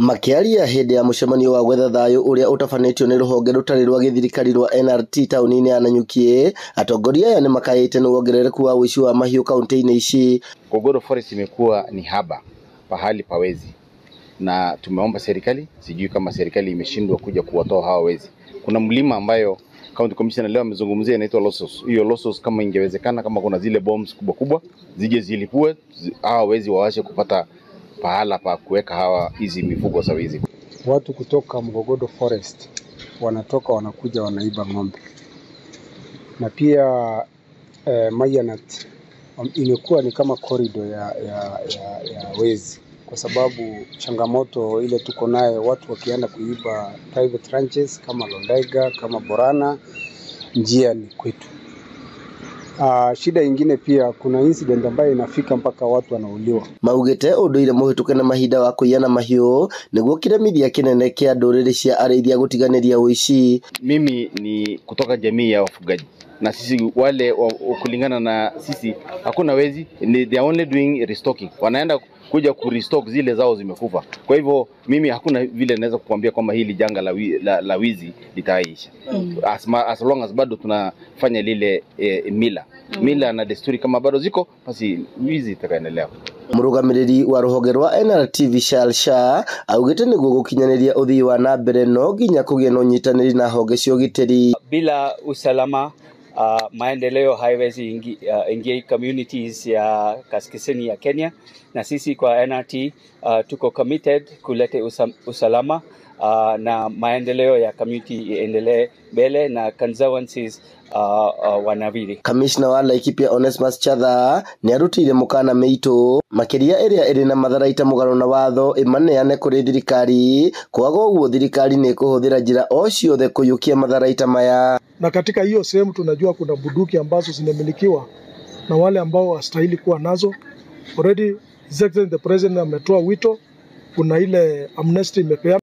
Makĩaria hĩndĩ ya mũcemanio wa gwetha thayũ ũrĩa ũtabanĩtio nĩ rũhonge rũtarĩ rwa gĩthirikari rwa NRT taũni-inĩ ya Nanyuki, atongoria aya nĩmakaĩte nĩ wongerereku wa ũici wa mahiũ kaunti-inĩ ici. Kogodo Forest imekuwa ni haba pahali pawezi, na tumeomba serikali, sijui kama serikali imeshindwa kuja kuwatoa hawa wezi. Kuna mlima ambayo County Commissioner leo amezungumzia inaitwa Losos. Hiyo Losos kama ingewezekana, kama kuna zile bombs kubwa kubwa zije zilipue, hawa wezi wawashe kupata pahala pa kuweka hawa hizi mifugo za wizi. Watu kutoka Mgogodo Forest wanatoka wanakuja wanaiba ng'ombe, na pia Mayanat imekuwa ni kama corridor ya wezi, kwa sababu changamoto ile tuko nayo, watu wakienda kuiba private ranches kama Londaiga, kama Borana, njia ni kwetu. Shida ingine pia kuna incident ambayo inafika mpaka watu wanauliwa. Maugite unduire muhituke na mahinda wa kuiyana mahiũ nĩguo kĩremithia kĩnene kĩa ndũrĩrĩ cia arĩithia gũtiganĩria ũici. Mimi ni kutoka jamii ya wafugaji, na sisi wale kulingana na sisi hakuna wezi, ni they are only doing restocking, wanaenda kuja ku restock zile zao zimekufa. Kwa hivyo mimi hakuna vile naweza kukuambia kwamba hili janga la wizi litaisha. As long as bado tunafanya lile mila na desturi kama bado ziko, basi wizi itakaendelea. Mũrũgamĩrĩri wa rũhonge rwa NRT Vishal Shah augĩte nĩguo gũkinyanĩria ũthii wa na mbere no nginya kũgĩe na ũnyitanĩri na honge cia ũgitĩri. Bila usalama maendeleo haiwezi ingia communities ya kaskazini ya Kenya, na sisi kwa NRT tuko committed kulete usalama na maendeleo ya community iendelee mbele na conservancies wanawiri. Kamishna wa Laikipia Onesmus Chatha nĩarutĩire mũkana mĩitũ makĩria ĩrĩa ĩrĩ na matharaita mũgarũ na watho ĩmaneane kũrĩ thirikari, kwaga ũguo thirikari nĩ ĩkũhũthĩra njĩra o ciothe kũiyũkia matharaita maya. Na katika hiyo sehemu tunajua kuna bunduki ambazo zinamilikiwa na wale ambao wastahili kuwa nazo. Already His Excellency the President ametoa wito, kuna ile amnesty imepeanwa.